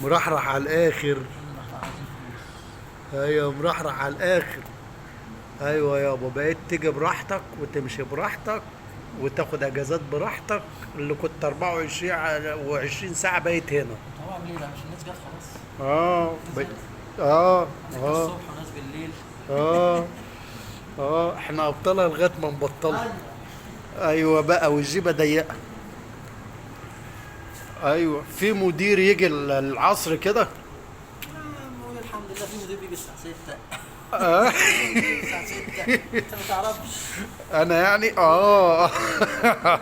مرحرح على الاخر. ايوه مرحرح على الاخر. ايوه يابا، بقيت تيجي براحتك وتمشي براحتك وتاخد اجازات براحتك، اللي كنت 24 ساعة بايت هنا. طبعا ليه؟ ده مش الناس جت خلاص. اه الناس جت. اه ناس اه الصبح وناس بالليل. اه اه احنا ابطالها لغاية ما نبطلها. ايوه بقى، والجيبه ضيقه. ايوه، في مدير يجي العصر كده. نقول الحمد لله في مدير بيجي الساعة 6. الساعة 6 انت ما تعرفش. انا يعني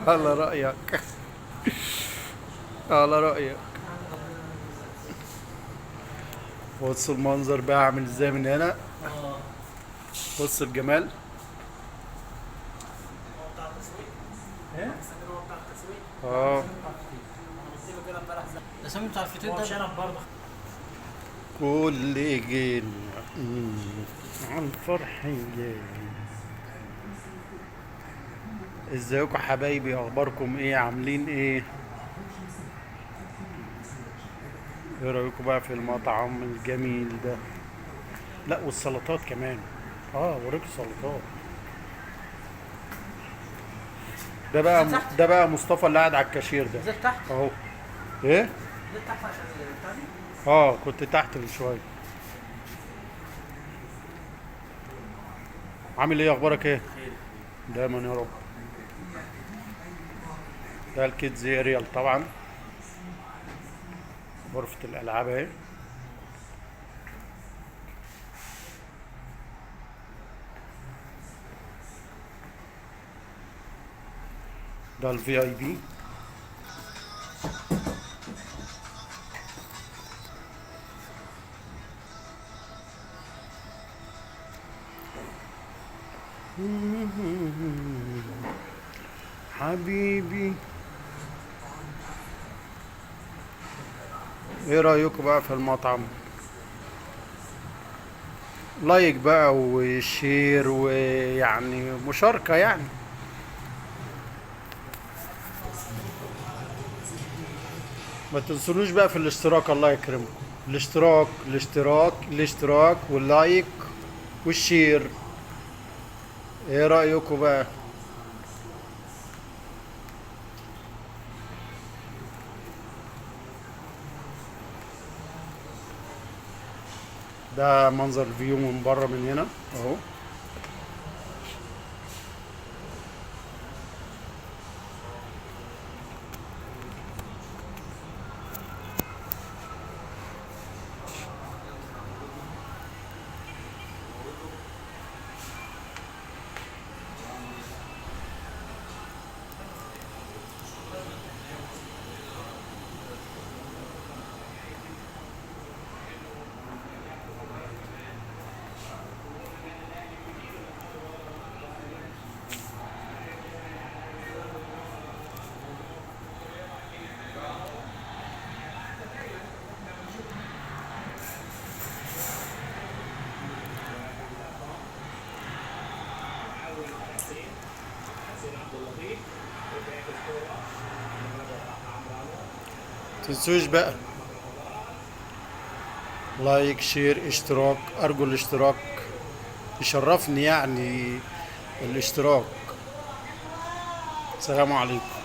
على رايك، على رايك. بص المنظر بقى عامل ازاي من هنا. بص الجمال. هو بتاع التسويق. ايه؟ سمير هو بتاع التسويق. اه انا قلت له كده امبارح. ده سمير بتاع الفطير ده. شنب برضه. كل جيل عن فرح جاي. ازيكم حبايبي، اخباركم ايه، عاملين ايه؟ ايه رايكم بقى في المطعم الجميل ده؟ لا والسلطات كمان. وريكم السلطات. ده بقى ده بقى مصطفى اللي قاعد على الكاشير ده. نزلت تحت. اهو. ايه؟ نزلت تحت عشان البتاع دي. كنت تحت من شوية. عامل ايه، اخبارك ايه؟ خير. دايما يا رب. ده ال kids area طبعا، غرفة الالعاب اهي. ده ال VIP. حبيبي، ايه رأيكم بقى في المطعم؟ like بقى و share ويعني مشاركة يعني. ما تنسونوش بقى في الاشتراك، الله يكرمكم. الاشتراك الاشتراك الاشتراك وال like وال share. ايه رأيكم بقى؟ ده منظر ال view من بره من هنا اهو. تنسوش بقى like share اشتراك، ارجو الاشتراك، يشرفني يعني الاشتراك. السلام عليكم.